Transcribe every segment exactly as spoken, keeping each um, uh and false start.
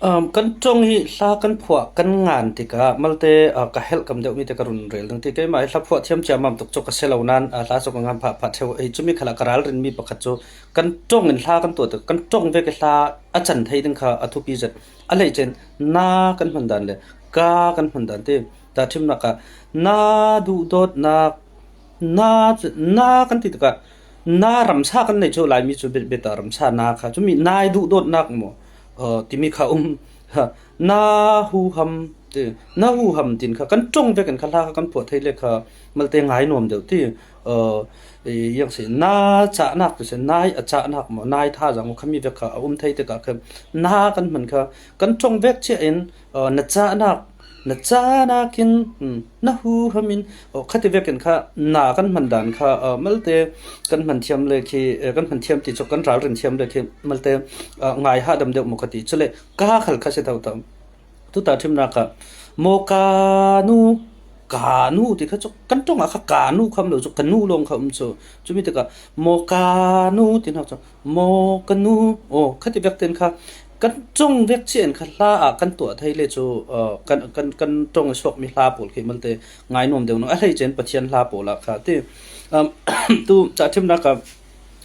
Um, kan ṭong hi hla kan phuah kan ngan tikah malte, uh, ka helh kam deuh mi te ka run rel ding ti. Keimah hi hla phuah thiam cia mam tuk cu ka si lo nain, uh, hla cu ka ngan phah phah ṭheu. Hi cumi khalah ka ralrin mi pakhat cu kan ṭong in hla kan tuah tikah kan ṭong vek i hla a can thei ding kha a thupi zet. A hleice in na kan hman dan le ka kan hman dan ti. Tahṭhimnak ah na duhdawtnak, na, na kan ti tikah na ramsa kan nei cu Laimi cu bit, bit ah ramsa na kha cumi nai duhdawtnak maw, uh, timi kha um. Ha, na huham ti, na huham tin kha kan ṭong vekin kha hla kha kan phuah thei le kha malte ngai nuam deuh ti. Uh, i, yang si na cahnak ti si, nai a cahnak maw, nai thazaang maw khami vek kha a um thei tikah kha na kan hman kha kan ṭong vek cia in, uh, na cahnak, na cahnak in, um, na huham in, oh, khati vekin kha na kan hman dan kha, uh, malte kan hman thiam le khi, eh, kan hman thiam ti cu kan ralrin thiam le khi malte, uh, ngai hahdam deuh maw khati. Cule ka khal kha si thotho. Tuta ṭhimnak ah maw ka nu, ka nu ti kha cu kan ṭong ah kha ka nu kham lo cu ka nu lawng kha um cu. Cumi tikah maw ka nu ti hna cu maw ka nu, aw, khati vek tein kha kan ṭong vek cia in kha hla ah kan tuah thei le cu, uh, kan, kan, kan ṭong i suakmi hla pawl khi malte ngai nuam deuh nung a hleice in Pathian hla pawl ah kha ti. Um, tu tahṭhimnak ah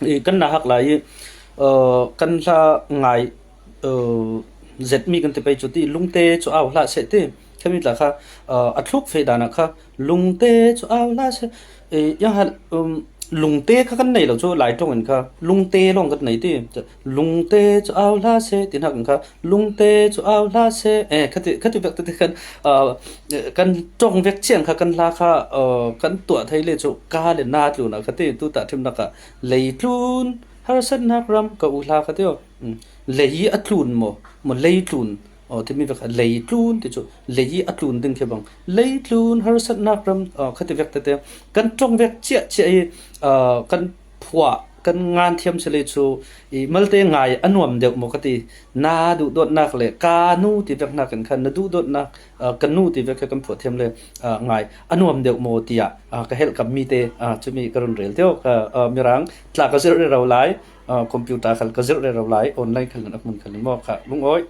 i kan na hak lai i, uh, kan hla ngai, uh, zetmi kan ti pei cu ti, lungte cu au hlah seh ti. Khami tla kha, uh, a thluk feh dan ah kha lungte cu au hlah seh. Eh, yang hal, um, lungte kha kan nei lo cu Lai ṭong in kha lungte lawng kan nei ti. Lungte cu au hlah seh ti hnak in kha lungte cu au hlah seh. Eh, khati, khati vek tete kan, uh, kan ṭong vek cia in kha kan hla kha, uh, kan tuah thei le cu ka le na tlun ah khati. Tuta ṭhimnak ah lei tlun harsatnak ram ka u hla khati. Um, lei a tlun maw, maw lei tlun, aw, timi vek kha lei tlun ti cu lei a tlun ding khi bang, lei tlun harsatnak ram, aw, khati vek tete kan ṭong vek cia cia i, aw, kan phuah, kan ngan thiam si le cu i malte ngai a nuam deuh maw khati. Na duhdawtnak le ka nu ti vek hnakin khan na duhdawtnak, aw, ka nu ti vek kha kan phuah thiam le, aw, ngai a nuam deuh maw tiah, aw, ka helh kam mi te, aw, cumi ka run rel tio. Ka, aw, Mirang tla ka zirh rero lai, aw, computer khal ka zirh rero lai, online khal in a hmun khal in maw kha lungawi.